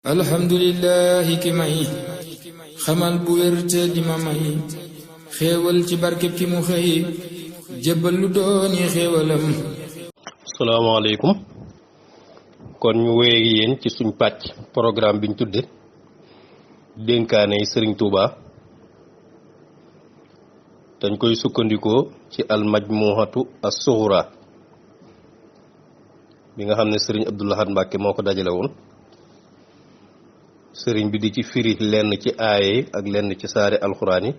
alhamdulillahi ki may xamal bu wér te di ma may xéewal ci barkeb ki mu xëy jébbal lu dooni xéewalam. salaamaaleykum kon ñu wéy yéen ci suñ pàcc programme biñ tudde dénkaane yi Sëriñ Tuuba dañ koy sukkandikoo ci al majmuhatu as-sughra bi nga xam ne Sëriñ Abdou Lahad Mbàkke moo ko dajale woon sëriñ bi di ci firi lenn ci aaye ak lenn ci saari alxuraan yi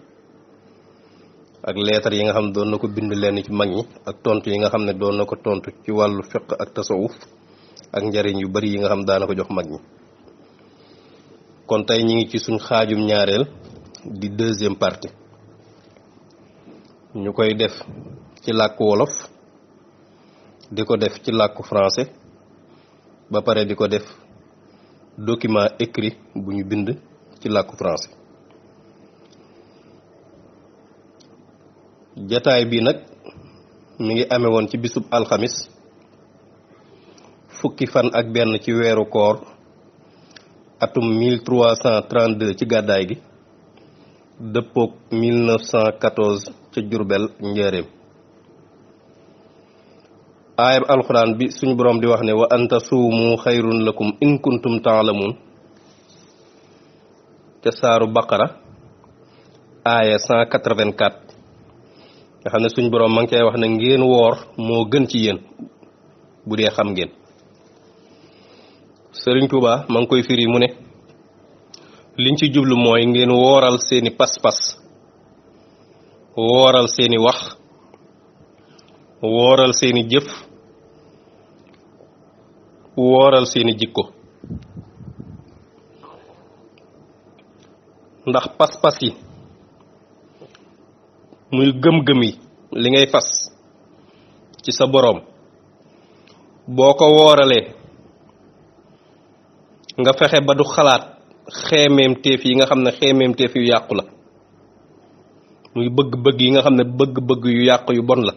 ak leetar yi nga xam ne doon na ko bind lenn ci mag ñi ak tontu yi nga xam ne doon na ko tontu ci wàllu fiq ak tasawuf ak njariñ yu bari yi nga xam daana ko jox mag ñi. kon tey ñi ngi ci suñ xaajum ñaareel di deuxième partie ñu koy def ci làkku wolof di ko def ci làkku français ba pare di ko def document écrit bu ñu bind ci làkku français. jataay bi nag mi ngi amee woon ci bisub alxamis fukki fan ak benn ci weeru koor atum 1332 ci gàddaay gi dëppook 1914 ca Jurbel njaaréem. aayab alxuraan bi suñu boroom di wax ne wa anta suumu xayrun lakum in kuntum taalamuun ca saaru baqara aaya 184 nga xam ne suñu boroom ma ngi koy wax ne ngeen woor moo gën ci yéen bu dee xam ngeen. Sëriñ Tuuba ma ngi koy firi mu ne liñ ci jublu mooy ngeen wooral seeni pas-pas wooral seeni wax wooral seeni jëf wooral seeni jikko ndax pas-pas yi muy gëm-gëm yi li ngay fas ci sa boroom boo ko wooralee nga fexe ba du xalaat xeemeem teef yi nga xam ne xeemeem teef yu yàqu la muy bëgg-bëgg yi nga xam ne bëgg-bëgg yu yàqu yu bon la.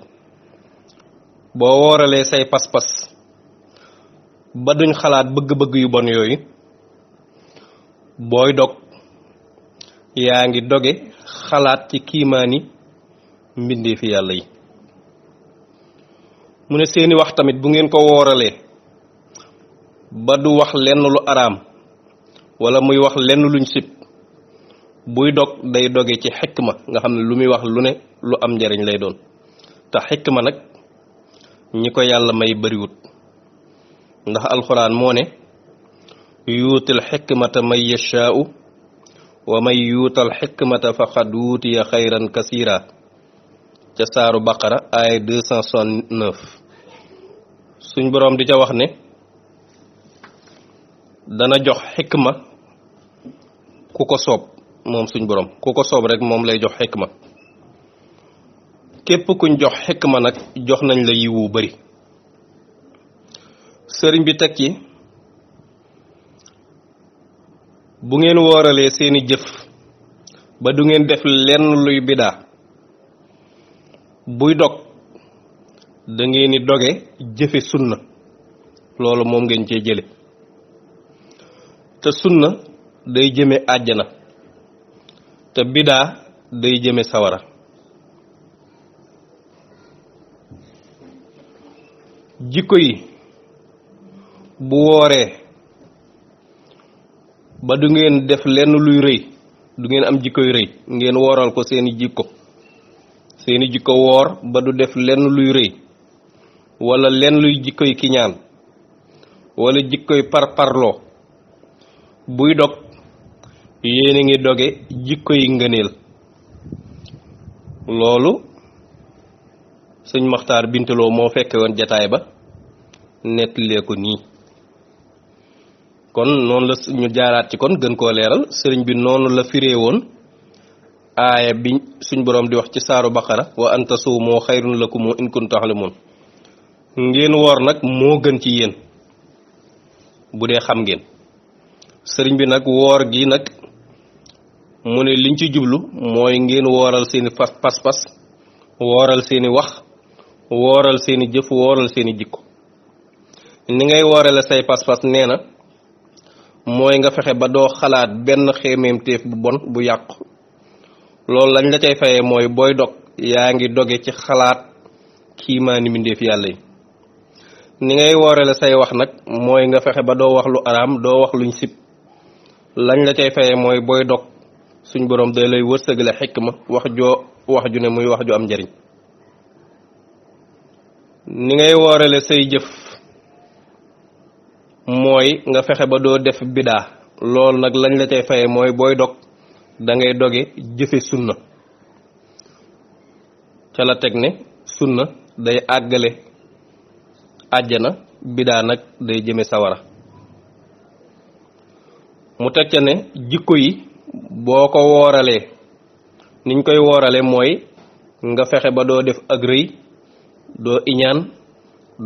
boo wooralee say pas-pas ba duñ xalaat bëgg-bëgg yu bon yooyu booy dog yaa ngi doge xalaat ci kiimaani mbindee fi yàlla yi. mu ne seeni wax tamit bu ngeen ko wooralee ba du wax lenn lu araam wala muy wax lenn luñ sib buy dog day doge ci xikma nga xam ne lu muy wax lu ne lu am njariñ lay doon te xikma nag ñi ko yàlla may bariwut ndax alxuraan moo ne yuutil xikmata may yashaa'u wa may yuutal xikmata faqad wuutiya xayran kasiira ca saaru baqara aaya 269 suñ boroom di ca wax ne dana jox xikma ku ko soob moom suñ boroom ku ko soob rek moom lay jox xikma. képp kuñ jox xikma nag jox nañ la yiwu bari. sëriñ bi teg ci bu ngeen wooralee seeni jëf ba du ngeen def lenn luy bidaa buy dog da ngeen di doge jëfe sunna loolu moom ngeen cee jële te sunna day jëme àjjana te bidaa day jëme sawara. jikko yi bu wooree ba du ngeen def lenn luy rëy du ngeen am jikkoy rëy ngeen wooral ko seeni jikko woor ba du def lenn luy rëy wala lenn luy jikkoy kiñaan wala jikkoy parparloo buy dog yéen a ngi doge jikko yi ngëneel. loolu sëñ Maxtaar Bintaloo moo fekke woon jataay ba nettalee ko nii. kon noonu la ñu jaaraat ci kon gën koo leeral sëriñ bi noonu la firee woon aaya bi suñ boroom di wax ci saaru baqara wa an tasuumu xayrun lakum in kuntum ta'lamuun ngeen woor nag moo gën ci yéen bu dee xam ngeen. sëriñ bi nag woor gi nag mu ne liñ ci jublu mooy ngeen wooral seeni pas-pas wooral seeni wax wooral seeni jëf wooral seeni jikko. ni ngay woorale say pas-pas nee na mooy nga fexe ba doo xalaat benn xéemeemteef bu bon bu yàqu loolu lañ la cay fayee mooy booy dog yaa ngi doge ci xalaat kiimaani mbindeef yàlla yi ni ngay woorale say wax nag mooy nga fexe ba doo wax lu araam doo wax luñ sib lañ la cay fayee mooy booy dog suñ borom day lay wërsëgale xikma wax ju ne muy wax ju am njariñ ni ngay woorale say jëf mooy nga fexe ba doo def bidaa loolu nag lañ la cay fayee mooy booy dog da ngay doge jëfe sunna ca la teg ne sunna day àggale àjjana bidaa nag day jëme sawara mu teg ca ne jikko yi boo ko wooralee niñ koy woorale mooy nga fexe ba doo def ak rëy doo iñaan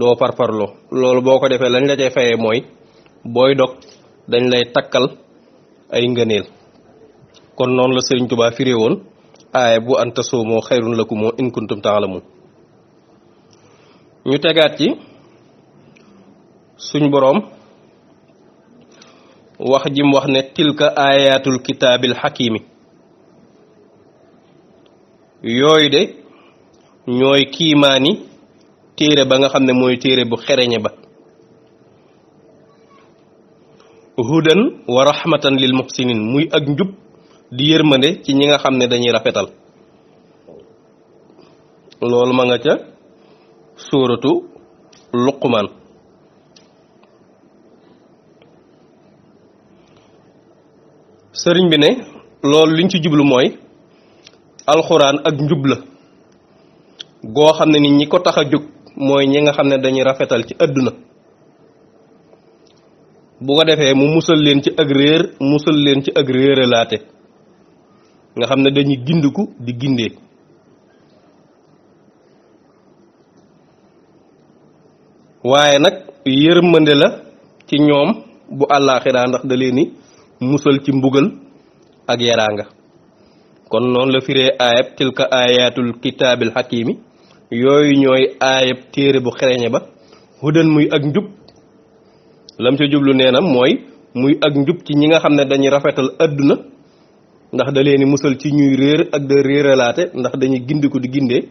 doo parparloo loolu boo ko defee lañ la cay fayee mooy booy dog dañ lay takkal ay ngëneel kon noonu la Sëriñ Tuubaa firé woon aaya bu anta soomoo xayrun lakum in kuntum taalamun ñu tegaat ci suñ boroom wax jim wax ne tilka ayatul kitaabil xakimi yooyu de ñooy kiimaani téere ba nga xam ne mooy téere bu xereñe ba hudan wa rahmatan lil muhsinin muy ak njub di yërmande ci ñi nga xam ne dañuy rafetal loolu ma nga ca suuratu luqmaan sëriñ bi ne loolu liñ ci jublu mooy alxuraan ak njub la goo xam ne nit ñi ko tax a jóg mooy ñi nga xam ne dañuy rafetal ci àdduna bu ko defee mu musal leen ci ak réer musal leen ci ak réeralaate nga xam ne dañuy gindiku di gindee waaye nag yërmande la ci ñoom bu àllaaxiraa ndax da leen ni musal ci mbugal ak yaraanga kon noonu la firee aayab tilka ayatul kitaabil xakimi yooyu ñooy aayab téere bu xereñe ba hudan muy ak njub lam ca jublu nee na mooy muy ak njub ci ñi nga xam ne dañuy rafetal àdduna ndax da leen ni musal ci ñuy réer ak da réeralaate ndax dañuy gindiku di gindee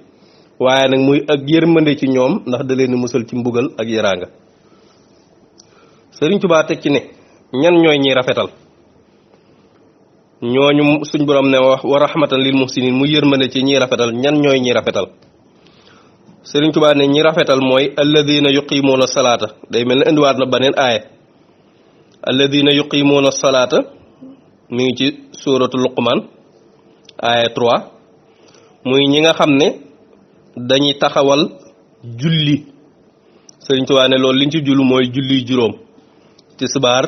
waaye nag muy ak yërmande ci ñoom ndax da leen ni musal ci mbugal ak yaraanga Sëriñ Tuubaa teg ci ne ñan ñooy ñiy rafetal ñooñu suñ borom ne wax wa rahmatan lil muhsinin mu yërmande ci ñiy rafetal ñan ñooy ñi rafetal Sëriñ Tuubaa ne ñi rafetal mooy alladina yuqimuuna salaata day mel ne indiwaat na beneen aaya alladina yuqimuuna salaata mi ngi ci suuratu luqmaan aaya 3 muy ñi nga xam ne dañuy taxawal julli Sëriñ Tuubaa ne loolu liñ ci jullu mooy julli juróom tisbaar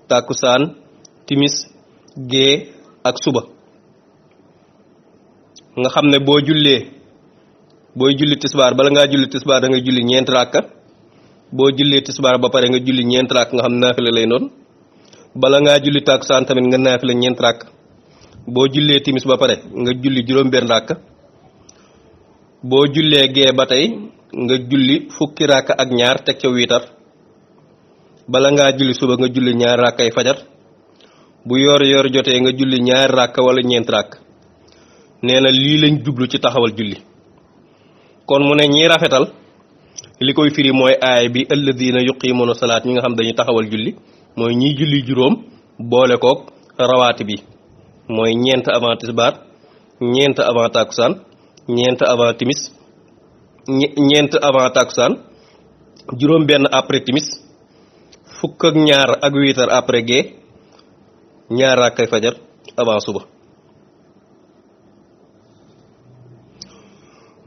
tàkkusaan timis gée ak suba nga xam ne booy julli tisbaar bala ngaa julli tisbaar da nga julli ñeent ràkka boo jullee tisbaar ba pare nga julli ñeent ràkk nga xam ne naafila lay doon bala ngaa julli tàkkusaan tamit nga naafila ñeent ràkk boo jullee timis ba pare nga julli juróom benn ràkk boo jullee gée ba tey nga julli fukki ràkk ak ñaar teg ca wiitar bala ngaa julli suba nga julli ñaar ràkkay fajar bu yor jotee nga julli ñaar ràkk wala ñeent ràkk nee na lii lañ jublu ci taxawal julli kon mu ne ñi rafetal li koy firi mooy aay bi alladina yuqimuuna salaat ñi nga xam dañuy taxawal julli mooy ñiy julli juróom boole koog rawaati bi mooy ñeent avant tisbaar ñeent avant takusaan ñeent avant timis ñeent avant takusaan juróom benn après timis fukk ak ñaar ak wiitar après gée ñaar rakkay fajar avant suba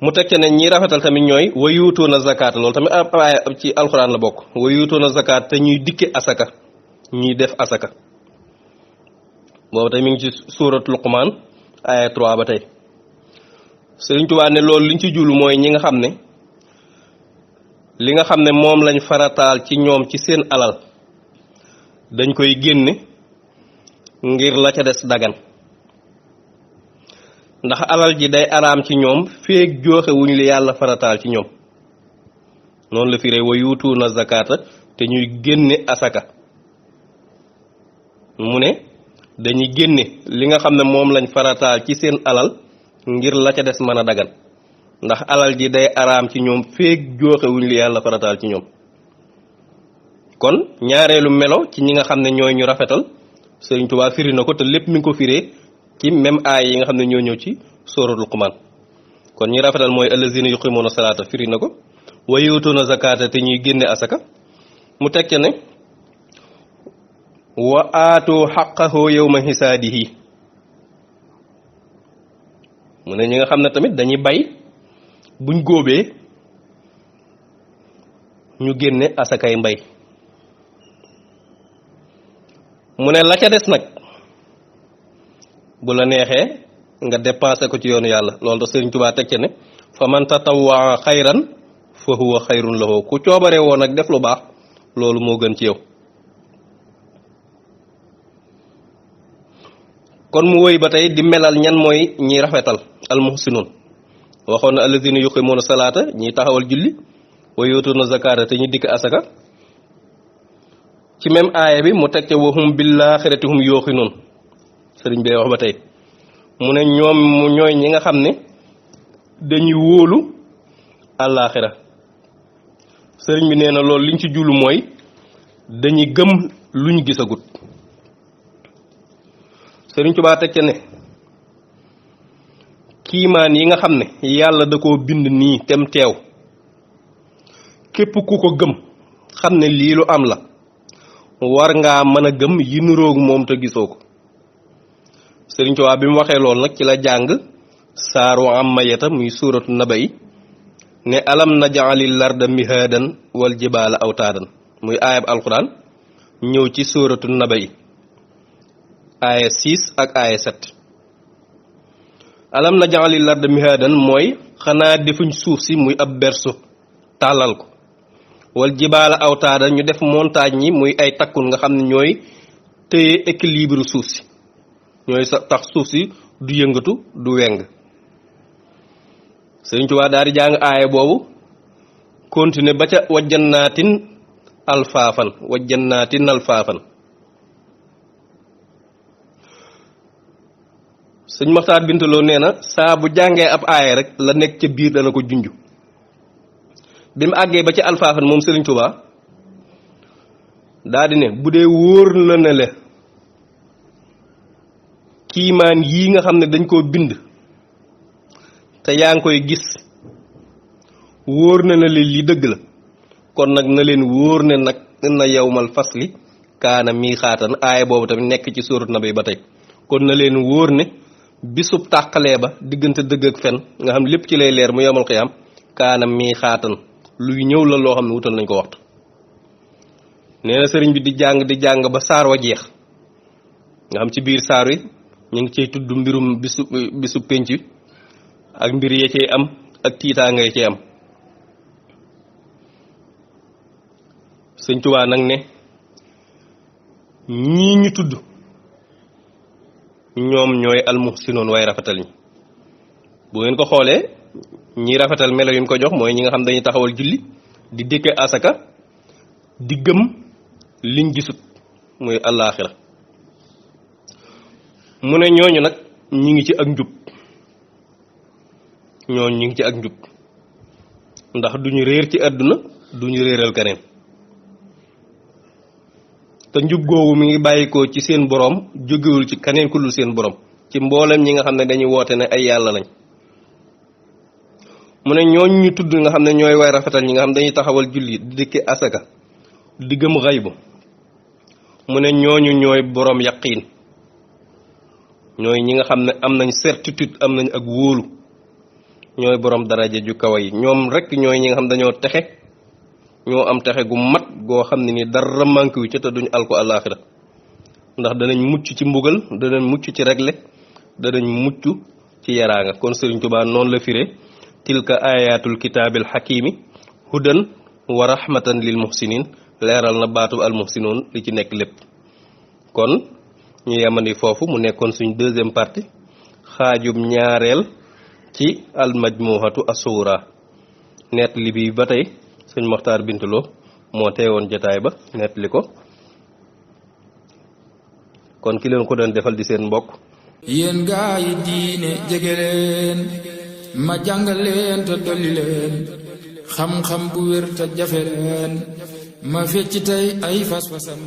mu teg ca ne ñi rafetal tamit ñooy wa yuutuuna zakaat loolu tamit ab ci alxuraan la bokk wa yuutuuna zakaat te ñuy dikke asaka ñuy def asaka boobu tey mi ngi ci suurat luqmaan aya 3 ba tey Sëriñ Tuubaa ne loolu liñ ci julu mooy ñi nga xam ne li nga xam ne moom lañ farataal ci ñoom ci seen alal dañ koy génne ngir la ca des dagan ndax alal ji day araam ci ñoom feek jooxe wuñ li yàlla farataal ci ñoom noonu la firee wa yuutuuna zakata te ñuy génne asaka mu ne dañuy génne li nga xam ne moom lañ farataal ci seen alal ngir la ca des mën a dagan ndax alal ji day araam ci ñoom feek jooxewuñ li yàlla farataal ci ñoom. kon ñaareelu melo ci ñi nga xam ne ñooy ñu rafetal Sëriñ Tuubaa firi na ko te lépp mi ngi ko firee ci même aay yi nga xam ne ñoo ñëw ci sóoratul Luqmaan. kon ñi rafetal mooy allazina yuqimuuna salaata firi na ko wa yuutuuna zakaata te ñuy génne asaka mu tekke ne wa aatu xaqahu yawma hisaadihi mu ne ñi nga xam ne tamit dañuy bay buñ góobee ñu génne asakay mbay. mu ne la ca des nag bu la neexee nga dépensé ko ci yoonu yàlla loolu da Sëriñ Tuubaa teg ci ne fa man tatawwa xayran fa huwa xayrun lahu ku coobare woon nag def lu baax loolu moo gën ci yow. kon mu woy ba tey di melal ñan mooy ñi rafetal almuhsinun waxoon na allazina yuqimuuna salaata ñiy taxawal julli wa yuutuuna zakaata te ñu dikk asaka ci même aaya bi mu teg ca wahum bil aaxirati hum yuuqinuun sëriñ bee wax ba tey mu ne ñoom ñooy ñi nga xam ne dañuy wóolu àllaaxira sëriñ bi nee na loolu liñ ci jullu mooy dañuy gëm luñ gisagut. Sëriñ Tuubaa teg ca ne kiimaan yi nga xam ne yàlla da koo bind nii tem teew képp ku ko gëm xam ne lii lu am la war ngaa mën a gëm yi nuroog moom te gisoo ko. Sëriñ Tuubaa bi mu waxee loolu nag ci la jàng saaru ammayata muy suuratu naba yi ne alam naj'alil larda mihaadan wal jibaala awtaadan muy aayab alquran ñëw ci suuratu naba yi aaya 6 ak aaya 7 alam naj'alil larda mihaadan mooy xanaa defuñ suuf si muy ab berceau tàllal ko wal jibaala awtaadan ñu def montagne yi muy ay takkul nga xam ne ñooy téye équilibre suuf si ñooy sa tax suuf si du yëngatu du weng. Sëriñ Tuubaa daal di jàng aaya boobu continuer ba ca wajjannaatin alfaafan sëñ Maxtaar Bintaloo nee na saa bu jàngee ab aaya rek la nekk ca biir dana ko junj bi mu àggee ba ci alfaafan moom Sëriñ Tuubaa daal di ne bu dee wóor la ne la kiimaan yii nga xam ne dañ koo bind te yaa ngi koy gis wóor na ne leen li dëgg la kon nag na leen wóor ne nag na yawmal fasli kaana miixaatan aaya boobu tamit nekk ci suurat Naba ba tey kon na leen wóor ne bisub tàqalee ba diggante dëgg ak fen nga xam lépp ci lay leer mu yawmal qiyaam kaana miixaatan luy ñëw la loo xam ne wutal nañ ko waxtu. nee na sëriñ bi di jàng ba saar wa jeex nga xam ci biir saar wi ñu ngi cay tudd mbirum bisu penc ak mbir ya cay am ak tiitaanga ya cay am. Sëñ Tuubaa nag ne ñii ñu tudd ñoom ñooy almuhsinoon way rafetal ñi bu ngeen ko xoolee ñi rafetal melo yi mu ko jox mooy ñi nga xam dañuy taxawal julli di dikke asaka di gëm liñ gisut muy àllaaxira mu ne ñooñu nag ñi ngi ci ak njub ñooñu ñi ngi ci ak njub ndax duñu réer ci àdduna duñu réeral keneen te njub googu mi ngi bàyyikoo ci seen borom jógewul ci keneen ku dul seen borom ci mboolem ñi nga xam ne dañuy woote ne ay yàlla lañ. mu ne ñooñu ñu tudd nga xam ne ñooy way rafetal ñi nga xam dañuy taxawal julli di dikki asaka di gëm xaybu mu ne ñooñu ñooy borom yaqiin ñooy ñi nga xam ne am nañ certitude am nañ ak wóolu ñooy borom daraja ju kaw yi ñoom rek ñooy ñi nga xam dañoo texe ñoo am texe gu mat goo xam ne ni dara manqué wu ca te duñ alko àllaaxira ndax danañ mucc ci mbugal danañ mucc ci regle danañ mucc ci yaraanga. kon Sëriñ Tuubaa noonu la firé tilka ayatul kitaabil xakimi hudan wa rahmatan lil muhsinin leeral na baatu al muhsinoon li ci nekk lépp. kon ñu yemandi foofu mu nekkoon suñ deuxième partie xaajub ñaareel ci al majmuhatu as-sughra net li bi ba tey sëñ Maxtaar Bintaloo moo teewoon jataay ba net li ko kon ki leen ko doon defal di seen mbokk yéen gaa yi diine jege leen ma jàngal leen te dolli leen xam-xam bu wér te jafe leen ma fecc tey ay fas-fasam